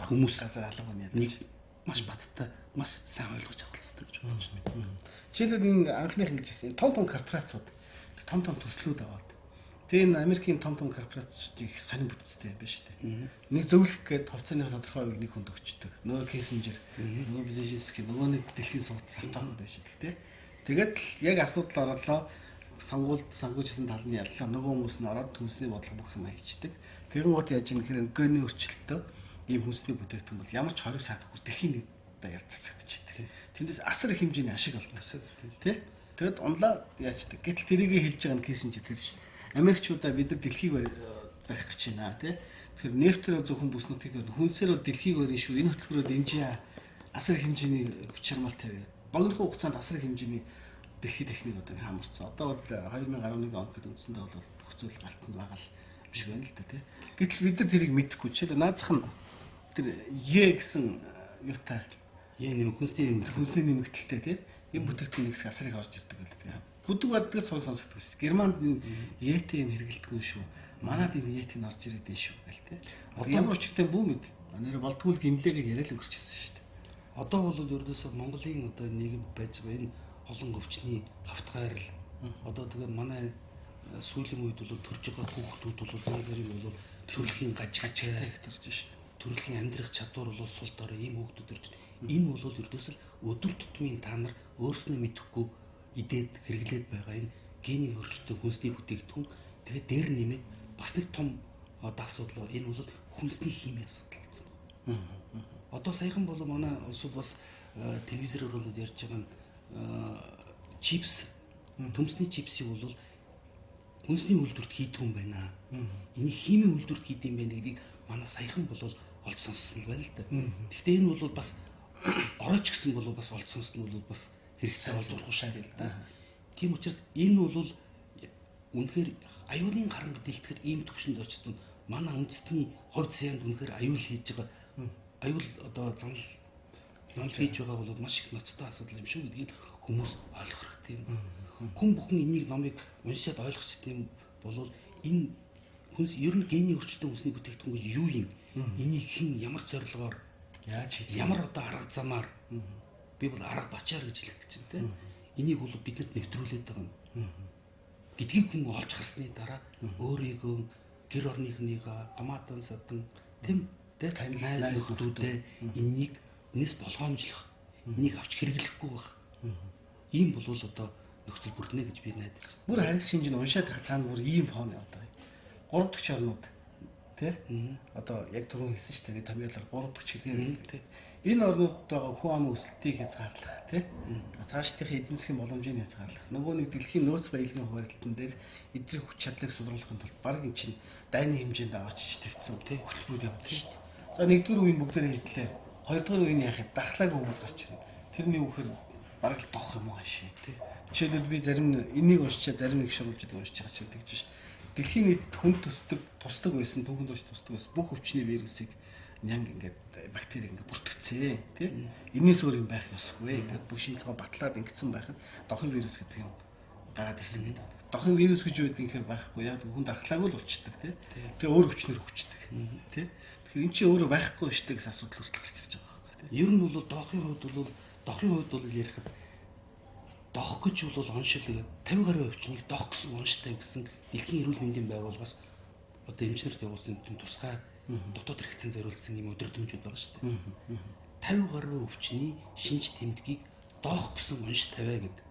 Хүмүүс газар алга байна нэг маш баттай, маш сайн ойлгож авах хэрэгтэй гэж бодож байна. Жишээлбэл, энэ анхных ингэж хэлсэн. Том том корпорациуд, том том төслүүд аваад. Тэгээ энэ Америкийн том том корпорацууд их сонин бүтцтэй юм байна шүү дээ. Нэг зөвлөх гээд хувьцааны тодорхой хувийг нэг хүнд өгчдөг. Нөгөө Киссинжер, нөгөө Брэжинский, нөгөө нэг дэлхийн сууд сартаахуд байж байдаг те. Тэгээд л яг асуудал орлоо, сонгуульд сонгож исэн тал нь яллаа. Нөгөө хүмүүс нь ороод хүнсний бодлого бүх юм хийчдэг. Тэгэн гот яаж юм гэхээр гений өөрчлөлтөө ийм хүнсний бүтээгдэхүүн бол ямар ч 20 саад хөр дэлхийн нэг одоо яр цацагдчихэдэг. Тэндээс асар их хэмжээний ашиг олдог. Тэ? Тэгэд унлаа яачдаг. Гэтэл тэрийг хэлж байгаа нь Киссинжер тэр шин. Америкчуудаа бид нар дэлхийг барих гэж байна тий. Тэгэхээр нефтээр зөвхөн бүс нутгийг хүнсээр бол дэлхийг барина шүү. Энэ хөтөлбөрөөр дэмжиж асар их хэмжээний хүч чармаал тавиад богино хугацаанд асар их хэмжээний дэлхийд техник одоо хамарцсан. Одоо бол 2011 он гэхэд үндсэндээ бол бүх зүйл галтанд байгаа л юм шиг байна л да тий. Гэтэл бид нар тэрийг мэдэхгүй. Жишээл, наазах нь тэр Е гэсэн юутай Е нэмэх, хүнсний нэмэгдэл. Хүнсний нэмэгдэлтэй тий. Энэ бүтээгдэхүүн нэг хэсэг асар их орж ирдэг байл тий. Бүдэг бардгаас сууг сонсогддог шүү. Германд энэ Е-тэй юм хэрэгэлдэггүй шүү. Манад энэ Е-т нь орж ирээд байна шүү гэл тий. Одоо ямар учиртай бүү мэд. Нэр болдгоо л гинлээ гэж яриа л өнгөрчихсэн шүү дээ. Одоо бол ердөөсөө Монголын одоо нийгэм байж байгаа энэ олон өвчний хавтгайрал, одоо тэгээ манай сүүлийн үед бол төрж байгаа хүүхдүүд бол янз бүрийн бол төрөлхийн гажигтай их төрж шүү. Төрөлхийн амьдрах чадвар бол сул дорой ийм хүүхдүүд төрж, энэ бол ердөөсөө өдөр тутмын та нар өөрснөө мэдэхгүй идээд хэрэглээд байгаа энэ генийн өөрчлөлттэй хүнсний бүтээгдэхүүн, тэгээд дээр нэмээд бас нэг том одоо асуудал, энэ бол хүнсний химийн асуудал гэсэн байна. Одоо саяхан бол манай улсууд бас телевизээр бол ярьж байгаа нь чипс, төмсний чипсийг бол хүнсний үйлдвэрт хийдэг юм байна. Энийг химийн үйлдвэрт хийдэг юм байна гэдгийг манай саяхан бол олж сонссон л байна л да. Гэхдээ энэ бол бас орооч гэсэн бол бас олж сонссон нь бол бас хэрэгтэй болж урах шаа л да. Тийм учраас энэ бол үнэхээр аюулын харанг дэлтгэхэр ийм төвшөнд очсон манай үндэстний хувь заяанд үнэхээр аюул хийж байгаа, аюул одоо занал занал хийж байгаа бол маш их ноцтой асуудал юм шүү гэдгийг хүмүүс ойлгох хэрэгтэй юм. Хүн бүхэн энийг номыг уншаад ойлгочих юм бол энэ хүнс ер нь гений өөрчлөлтийн хүнсний бүтээгдэхүүн гэж юу юм? Энийг хэн ямар зорилгоор яаж хийж ямар одоо арга замаар, би бол арга бачаар гэж хэлэх гэж байна те. Энийг бол биднэрт нэвтрүүлээд байгаа юм гэдгийг хүн олж харсны дараа өөрийгөө, гэр орныхныгаа, хамаатан садан тэм тэ найз нөхдүүдээ энэнийг энэс болгоомжлох, энийг авч хэрэглэхгүй байх. Ийм болвол одоо нөхцөл бүрднэ гэж би найдаж байна. Бүр хариг шинж нь уншаад байх цаана бүр ийм фон яваад байгаа юм. Гурав дахь орнууд тий. Одоо яг түрүүн хэлсэн шүү дээ. Томьёолоор гурав дахь гэдэг. Тий. Энэ орнуудад байгаа хүн амын өсөлтийг хязгаарлах тий. Цаашдынхаа эдийн засгийн боломжийг хязгаарлах. Нөгөө нэг дэлхийн нөөц баялагын хуваарлтан дээр эдгээр хүч чадлыг сударуулахын тулд баг эн чинь дайны хэмжээнд аваачиж тавьсан тий хөтөлбөрүүд яваад шүү дээ. За, нэгдүгээр үеийн бүгдээрээ хэдлээ. Хоёрдугаар үеийн яах юм? Дархлаагүй хүмүүс гарч ирнэ. Тэрний үхээр бараг л дох юм уу хаашаа. Жишээлбэл, би зарим энийг уншичаа, зарим нэг шуруулждаг уншиж байгаа ч тэгж шин. Дэлхийн нийтэд хүн төсдөг, тусдаг байсан, түүхэн турш тусдаг байсан бүх өвчний вирусыг нянг ингээд бактери ингээд бүртгэцээ тий. Энээс өөр юм байх ёсгүй ингээд бүх шинжилгээ батлаад ингэсэн байхад дохын вирус гэдэг юм гараад ирсэн гэдэг. Дохын вирус гэж юу гэдэг юм хэрэг байхгүй, яг хүн дархлаагүй л болчдөг тий. Тэгээ өөр өвчнөр хөвчдөг тий. Тэгэхээр эн чинь өөрөө байхгүй шүү дээ гэсэн асуудал хүртэл гарч ирж байгаа байхгүй тий. Ер нь бол дохын хувьд бол ярихад дох гэж бол оншил 50 гаруй өвчнийг дох гэсэн онштой гэсэн дэлхийн эрүүл мэндийн байгууллагаас одоо эмчнэрт явуулсан тусгай дотоод хэрэгцээнд зориулсан ийм өдөрдмжүүд байгаа шүү дээ. 50 гаруй өвчний шинж тэмдгийг доох гэсэн онш тавиа гэдэг.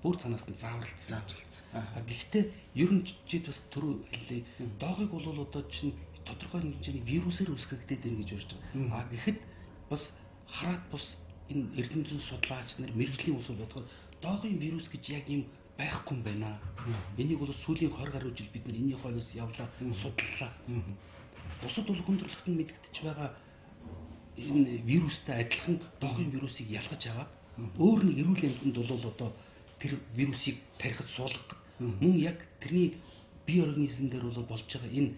Бүр цанаас нь зааварлцсан. Зааварлцсан. Гэхдээ ер нь чи бас түрүү хэллээ. Доохыг бол одоо чинь тодорхой хэмжээний вирусээр үүсгэгдээд байна гэж ярьж байгаа. А гэхэд бас хараат бус энэ эрдэм зүйн судлаач нар, мэргэжлийн хүмүүсүүд бодоход доогын вирус гэж яг юм байхгүй юм байна. Энийг бол сүүлийн 20 гаруй жил бид нар энэний хойноос явлаа, судлалаа. Бусад бол хүн төрөлхтөнд мэдэгдэж байгаа энэ вирустай адилхан доохын вирусыг ялгаж аваад өөр нэг эрүүл амьтанд бол одоо тэр вирусыг тарихад суулгах, мөн яг тэрний бие организм дээр бол болж байгаа энэ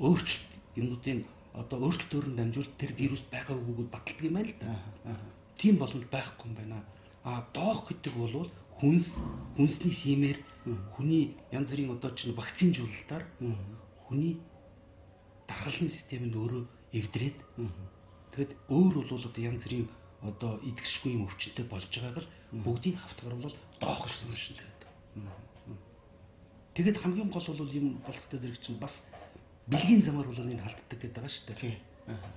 өөрчлөлт юмнуудын одоо өөрчлөлтөөр нь дамжуул тэр вирус байгаа үгүйг баталдаг юм байна л да. Тийм боломж байхгүй юм байна. А доох гэдэг бол хүнс, хүнсний хиймээр хүний янз бүрийн одоо чинь вакцинжуулалтаар хүний дархлалын системэнд өөрөө эвдрээд тэгэд өөр бол одоо янз бүрийн одоо идэвхшгүй юм өвчнөд болж байгааг л бүгдийг хавтгаруулал доохорсон юм шиг л байдаг. Тэгэд хамгийн гол бол юм болохтой зэрэг чинь бас бэлгийн замаар бол энэ халддаг гэдэг байгаа шүү дээ.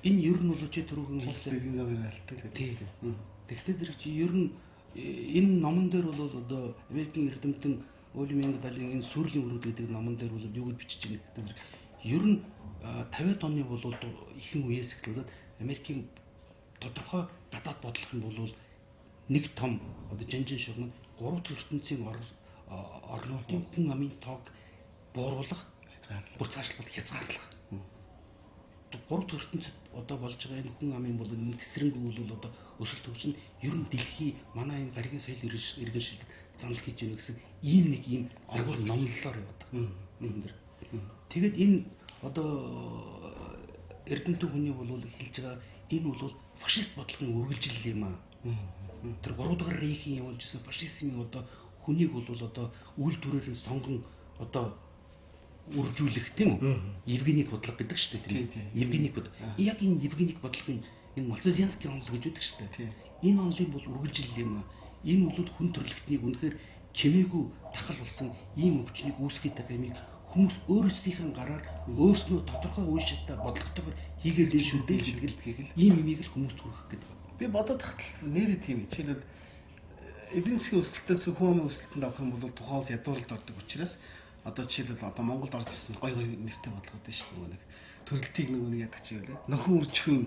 Энэ ер нь бол чи түрүүхэн хэлсэн бэлгийн замаар халддаг гэдэг шүү дээ. Тэгвэл зэрэг чи ер нь энэ номон дээр бол одоо Америкийн эрдэмтэн Уильям Энгдалийн энэ сүрлийн өрөөд гэдэг номон дээр бол юу гэж бичиж байгаа гэдэг зэрэг ер нь 50-ад оны бол ихэнх үеэс эхлүүлээд Америкийн тодорхой гадаад бодлого нь бол нэг том одоо жанжин шугам 3 дахь ертөнцийн орнуудын хүн амын тоог бууруулах, хязгаарлах, хязгаарлах. 3 дахь ертөнцид одоо болж байгаа энэ хүн амын бол энэ тэсрэнгүй бол одоо өсөлт хөгжил нь ер нь дэлхий манай энэ гаригийн соёл иргэншилтэд занал хийж байна гэсэн ийм нэг ийм загвар номлолоор яваад байгаа. Энэ дэр. Тэгэд энэ одоо эрдэмтэн хүний бол хэлж байгаа энэ бол фашист бодлогын үргэлжлэл юм аа. Тэр 3 дахь рейхийн явуулж исэн фашизмын одоо хүнийг бол одоо үйлдвэрээр нь сонгон одоо үржүүлэх тийм үү? Евгеник бодлого гэдэг шүү дээ тийм. Евгеник бодлого. Яг энэ евгеник бодлогын энэ Малцузианскийн онол гэж үүдэг шүү дээ. Энэ онолын бол үргэлжлэл юм аа. Энэ бол хүн төрөлхтнийг үнэхээр чимээгүй тахал болсон ийм өвчнийг үүсгэж байгаа юмыг хүмүүс өөрсдийнхээ гараар өөрснөө тодорхой үе шаттай бодлоготойгоор хийгээд ин шүү дээ гэдэг л ийм юмыг л хүмүүст хүргэх гэдэг. Би бодоод тахтал нэрээ тийм. Жишээлбэл эдийн засгийн өсөлтөөс хүн амын өсөлтөнд авах юм бол тухайн улс ядууралд ордог учраас одоо жишээлбэл одоо Монголд орж ирсэн гой гой нэртэй бодлогод байна шүү дээ. Нөгөө нэг төрөлтийг нөгөө нэг яадаг чи юу лээ. Нөхөн үржихэн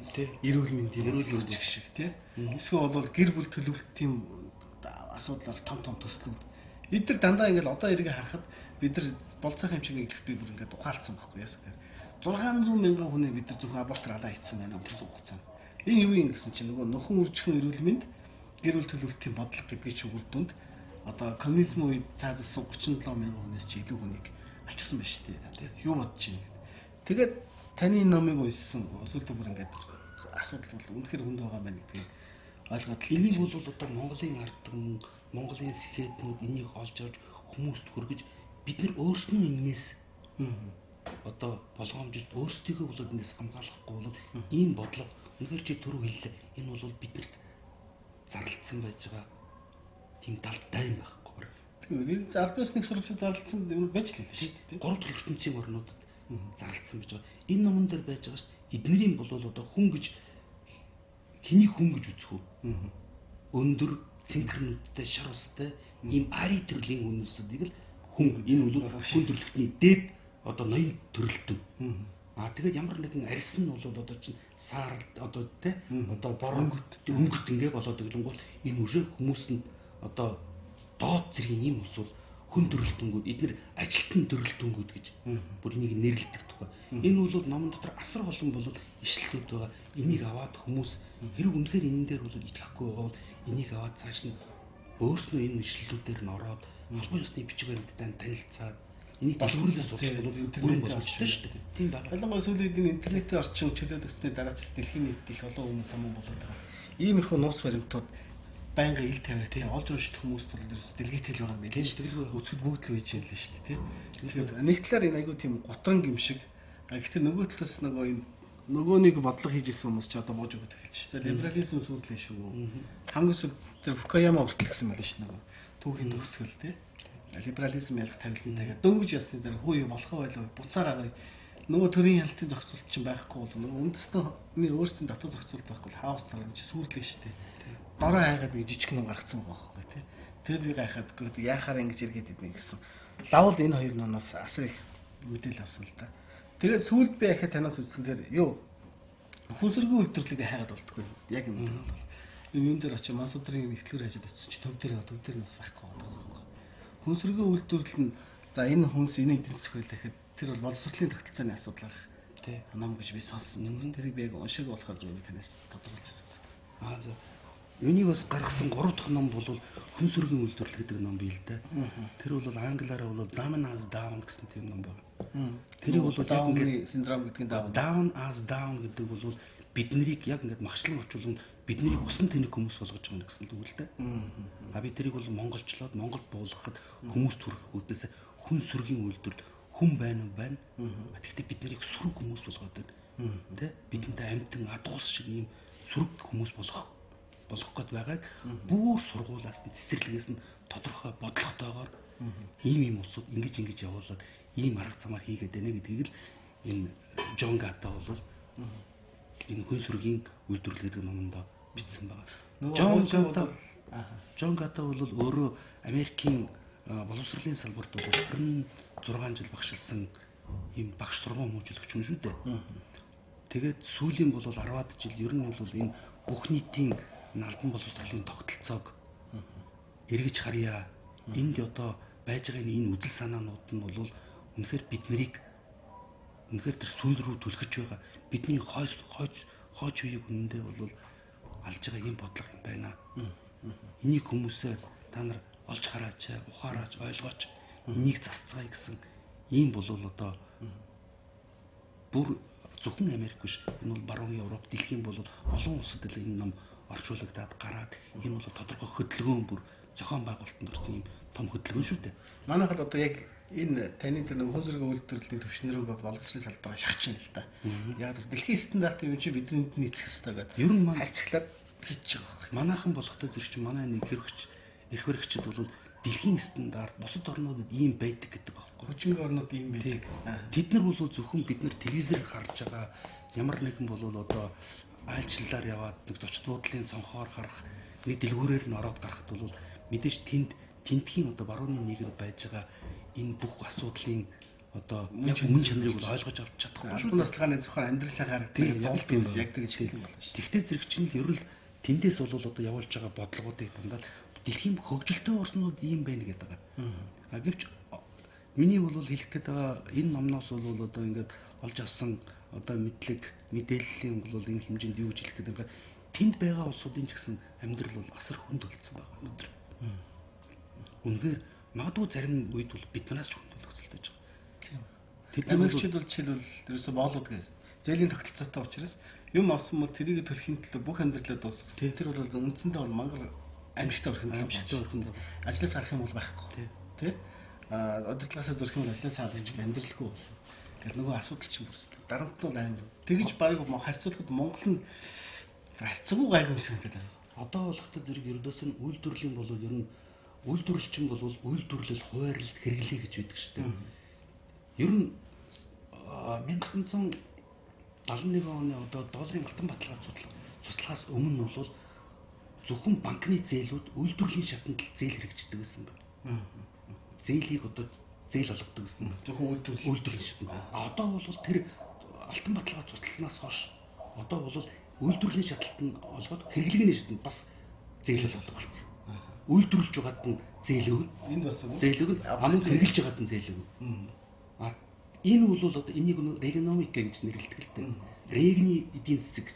эрүүл мэндийн эрүүл мэндийн шиг тий. Эсвэл бол гэр бүл төлөвлөлтийн асуудлаар том том төслүүд. Эдгээр дандаа ингээл одоо эргээ харахад бид нар болцоох юм шиг нэглэхэд би бүр ингээд ухаалцсан байхгүй яасан гэхээр 600 мянган хүний бид нар зөвхөн абортоор алаа хийсэн байна өнгөрсөн хугацаанд. Энэ юу юм гэсэн чинь нөгөө нөхөн үржихэн эрүүл мэнд гэр бүл төлөвлөлтийн бодлого гэдгийг чи үр дүнд одоо коммунизм үед цаазалсан 37 мянган хүнээс чи илүү хүнийг алчихсан байна шүү дээ. Юу бодож байна гэдэг. Тэгээд таны номыг уншсан өсвөл бүр ингээд асуудал бол үнэхээр хүнд байгаа байна гэдгийг ойлгоод л энийг бол одоо Монголын ард түмэн, Монголын сэхэтнүүд энийг олж авч хүмүүст хүргэж бид нар өөрснөө энээс одоо болгоомжид өөрсдийгөө бол энэс хамгаалахгүй бол ийм бодлого үнэхээр чи түрүү хэллээ. Энэ бол биднэрт зарлалцсан байж байгаа тийм далдтай юм байхгүй. Тэгэхээр энэ аль биесны нэг сурвалж зарлалцсан юм байж л хэлсэн шүү дээ. 3 дахь ертөнцийн орнуудад зарлалцсан байж байгаа. Энэ номон дээр байж байгаа шүү дээ. Эднэрийн бол одоо хүн гэж хэнийг хүн гэж үзэх үү? Өндөр цэнхэр нүдтэй, шар устай ийм ари төрлийн хүмүүсүүдийг л хүн энэ бол хүн төрөлхтний дээд одоо ноён төрөлтөн. Аа тэгээд ямар нэгэн арьс нь бол одоо чинь саар одоо тэ одоо бор өнгөт ингээ болоод иглэнгуул энэ үшээ хүмүүс нь одоо доод зэргийн ийм усвал хүн төрөлтөнгүүд эднэр ажилтан төрөлтөнгүүд гэж бүр энийг нэрлэдэг тухай. Энэ бол номон дотор асар олон бол ишлэлүүд байгаа. Энийг аваад хүмүүс хэрэг үнэхээр энэн дээр бол итгэхгүй байгаа бол энийг аваад цааш нь өөрснөө энэ ишлэлүүдээр нь ороод албан ёсны бичиг баримттай танилцаад энийг дэлгүүрлээс судлах бол бүрэн боломжтой шүү дээ. Тийм байна. Ялангуяа сүүлийн үед энэ интернетийн орчин чөлөөлөсний дараа ч дэлхийн нийт их олон хүмүүс саман болоод байгаа. Иймэрхүү нууц баримтууд байнга ил тавиа тийм олж унших хүмүүст бол ерөөс дэлгээтэй л байгаа юм билээ шүү дээ. Үзэхэд бүгд л байж юм лээ шүү дээ. Тэгэхээр нэг талаар энэ айгүй тийм гутранг юм шиг. Гэхдээ нөгөө талаас нөгөө юм нөгөө нэг бодлого хийж исэн хүмүүс ч одоо бууж өгöd эхэлж шүү дээ. Либерализм сүүрлээ шүү. Хамгийн сүүлд тэр Фукуяма хүртэл гэсэн байл шүү нөгөө түүхийн төгсгөл тийм. Либерализм ялах тавилантайгаа дөнгөж ясны дараа хүү юу болох байлаа буцаар агаа нөгөө төрийн хяналтын зохицуулт чинь байхгүй бол нөгөө үндэстний өөрсдийн дотоод зохицуулт байхгүй бол хаос тарна чи сүүрлээ шүү дээ. Дорой хайгаад нэг жижиг ном гаргацсан байгаа байхгүй тий. Тэр би гайхаад яхаар ингэж эргээд идэнэ гэсэн. Лавл энэ хоёр номоос асар их мэдээлэл авсан л да. Тэгээд сүүлд би ахаа танаас үзсэн тэр юу хүнсэргийн үйлдвэрлэлийг хайгаад болдгоо. Яг энэ дээр бол энэ юм дээр очиж Мансудрын ихтлэр ажид очсон чи төв дээр төв дээр нас байхгүй байгаа байхгүй. Хүнсэргийн үйлдвэрлэл нь за энэ хүнс энэ эдийн засаг байлаа гэхэд тэр бол боловсролын тогтолцооны асуудал арах тий ном гэж би сонссон. Тэрийг би яг уншиг болохоор зүгээр би танаас тодруулж байсан. Аа за. Миний бас гаргасан 3 дахь ном бол хүн сүргийн үйлдвэрлэл гэдэг ном бий л дээ. Тэр бол англиараа бол Down as Down гэсэн тийм ном байна. Тэрийг бол яг ингээд синдром гэдэг нь Down as Down гэдэг бол биднийг яг ингээд магшлан орчуулганд биднийг усан тэнэг хүмүүс болгож байгаа гэсэн л үг л дээ. А би тэрийг бол монголчлоод монгол буулгахад хүмүүст хүрэх үүднээс хүн сүргийн үйлдвэрлэл хүн байна уу байна. Тэгэхдээ бид нарыг сүрэг хүмүүс болгоод байна. Тэ бидэнтэй амтан адгуус шиг ийм сөрөг хүмүүс болох гээд байгааг бүр сургуулаас нь цэцэрлэгээс нь тодорхой бодлоготойгоор ийм улсууд ингэж явуулаад ийм арга замаар хийгээд байна гэдгийг л энэ Джон Гата бол энэ хүн сүргийн үйлдвэрлэл гэдэг номонд бичсэн байна. Джон Гата бол өөрөө Америкийн боловсролын салбарт бол 26 жил багшилсан ийм багш сургууль хүмүүжүүлэгч хүн шүү дээ. Тэгээд сүүлийн бол 10-аад жил ер нь бол энэ бүх нийтийн албан боловсролын тогтолцоог эргэж харъя. Энд одоо байж байгаа энэ үзэл санаанууд нь бол үнэхээр бид нарыг үнэхээр тэр сүүл рүү түлхэж байгаа бидний хойч үеийг үнэндээ бол алж байгаа юм бодлого юм байна. Энийг хүмүүсээ та нар олж хараач, ухаараач, ойлгооч, энийг засцгаая гэсэн ийм бол одоо бүр зөвхөн Америк биш, энэ бол баруун Европ, дэлхийн бол олон улсад л энэ ном орчуулагдаад гараад энэ бол тодорхой хөдөлгөөн бүр зохион байгуулалтанд орсон ийм том хөдөлгөөн шүү дээ. Манайхад одоо яг энэ таны тэр хүн зэрэг үйлдвэрлэлийн төвшин рүүгээ боловсролын салбараа шахаж байна л да. Яг л дэлхийн стандарт юм чи бидний нийцэх ёстой гэдэг. Ер нь харьцлаад хийж байгаа. Манайхан болохтой зэрэг чи манай нэг эрх баригчид бол дэлхийн стандарт бусад орнуудад ийм байдаг гэдэг байхгүй. Хөгжингийн орнууд ийм байдаг. Тэд нар бол зөвхөн бид нар телевизээр харж байгаа ямар нэгэн бол одоо айлчлалаар яваад нэг зочд буудлын цонхоор харах нэг дэлгүүрээр нь ороод гарахад бол мэдээж тэнд тентхийн одоо барууны нийгэмд байж байгаа энэ бүх асуудлын одоо яг үнэн чанарыг бол ойлгож авч чадахгүй шүү. Албан тасалгааны зөвхөн амьдралаа гаргадаг болд юм яг тэр чиглэл болно шүү. Тэгтээ зэрэг чинь л ер нь тэндээс бол одоо явуулж байгаа бодлогоодыг дандаа дэлхийн хөгжилтэй орнууд ийм байна гэдэг байгаа. А гэвч миний бол хэлэх гээд байгаа энэ номноос бол одоо ингээд олж авсан одоо мэдлэг мэдээллийн бол энэ хэмжээнд юу гэж хэлэх гээд байгаа тэнд байгаа улсуудын ч гэсэн амьдрал бол асар хүнд болцсон байгаа өнөөдөр. Үнэхээр магадгүй зарим үед бол биднээс ч хүнд нөхцөлд байж байгаа. Тийм. Тэд Америкчууд бол жишээлбэл ерөөсө боолууд гэж зээлийн тогтолцоотой учраас юм авсан бол тэрийг төлөхийн төлөө бүх амьдралаа дуусгах. Тэр бол үндсэндээ бол мангар амжилттай өрхөнд. Ажлаас гарах юм бол байхгүй. Тэ? А удирдлагаасаа зөрөх юм бол ажлаасаа алгаж амьдралгүй болно. Гэл нөгөө асуудал чинь бүрсдэг. Дарамт нь бол амар. Тэгэж барыг харьцуулахад Монгол нь харьцангуй гайгүй юм шиг санагдаад байна. Одоо болохтой зэрэг ердөөс нь үйлдвэрлэлийн бол ер нь үйлдвэрлэлчин бол үйлдвэрлэл, хуваарлалт, хэрэглээ гэж байдаг шүү дээ. Ер нь 1971 оны одоо долларын алтан баталгаа цуцлагаас өмнө бол зөвхөн банкны зээлүүд үйлдвэрлэлийн шатанд зээл хэрэгждэг гэсэн байна. Зээлийг одоо зээл олгодог гэсэн. Зөвхөн үйлдвэрлэлийн шатанд. А одоо бол тэр алтан баталгаа цуцласнаас хойш одоо бол үйлдвэрлэлийн шатлалт нь олгоод хэрэглээний шатанд бас зээл олгодог болсон. Үйлдвэрлэж байгаад нь зээл өгнө. Энд бас зээл өгнө. Аман хэрэглэж байгаад нь зээл өгнө. А энэ бол одоо энийг нөө регономика гэж нэрлэдэг л дээ. Регний эдийн засаг.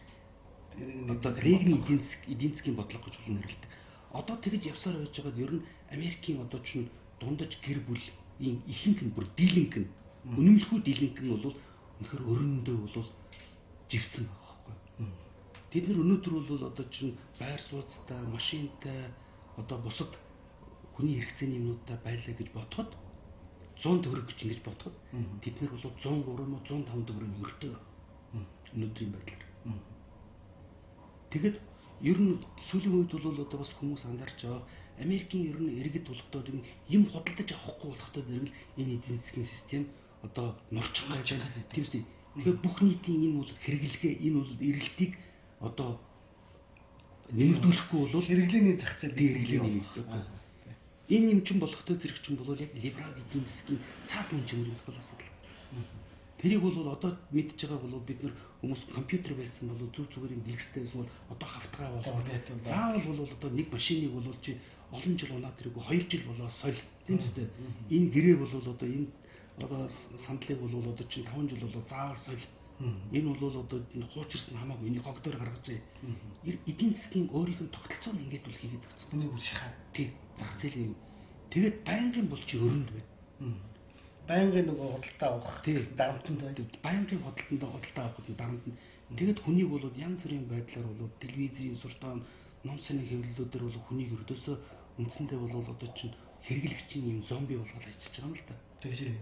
Одоо регний эдийн засгийн бодлого гэж бол нэрлэдэг. Одоо тэгж явсаар байж байгаад ер нь Америкийн одоо чинь дундаж гэр бүлийн ихэнх нь бүр дийлэнх нь үнэмлэхүү дийлэнх нь бол үнэхээр өрөндөө бол живцэн байгаа байхгүй. Тэд нар өнөөдөр бол одоо чинь байр сууцтай, машинтай одоо бусад хүний хэрэгцээний юмнуудтай байлаа гэж бодоход 100 төгрөг гэж ингэж бодоход тэд нар бол 103 юм уу 105 төгрөг өртөө байна. Өнөөдрийн байдлаар. Тэгэд ер нь сүүлийн үед бол одоо бас хүмүүс анзаарч байгаа Америкийн ер нь иргэд болохдоо юм худалдаж авахгүй болохдоо зэрэг л энэ эдийн засгийн систем одоо нурчих гэж байна. Тийм үстэй. Тэгэхээр бүх нийтийн энэ бол хэрэглэгээ энэ бол эрэлтийг одоо нэмэгдүүлэхгүй бол хэрэглээний зах зээл хэрэглээний нэмэгдэх. Энэ юм чин болохтой зэрэг чин бол яг либерал эдийн засгийн цаад үн чанарын тул асуудал. Тэрийг бол одоо мэдж байгаа бол бид нар хүмүүс компьютер байсан бол зүг зүгээр юм дэлгэцтэй байсан бол одоо хавтгаа болоод заавал бол одоо нэг машиныг бол чи олон жил унаад ирэхгүй 2 жил болоо соль. Тийм үстэй. Энэ гэрээ бол одоо энэ одоо сандлыг бол одоо чинь 5 жил болоо заавал соль. Энэ бол одоо хуучирсан хамаагүй энийг хог дээр гаргаж эдийн засгийн өөрийнх нь тогтолцоо нь ингээд бол хийгээд өгсөн. Хүний бүр шахаа. Тий, зах зээлийн юм. Тэгээд байнгын бол чи өрөнд байна. Байнгын нөгөө худалдаа авах дарамтанд байна. Байнгын худалдаа авах гэдэг дарамтанд. Тэгээд хүнийг бол янз бүрийн байдлаар бол телевизийн суртаан ном саны хэвлэлүүдээр бол хүнийг өрдөөсөө үндсэндээ бол одоо чинь хэрэглэгчийн юм зомби болгоод ажиллаж байгаа юм л да. Тэгшээ.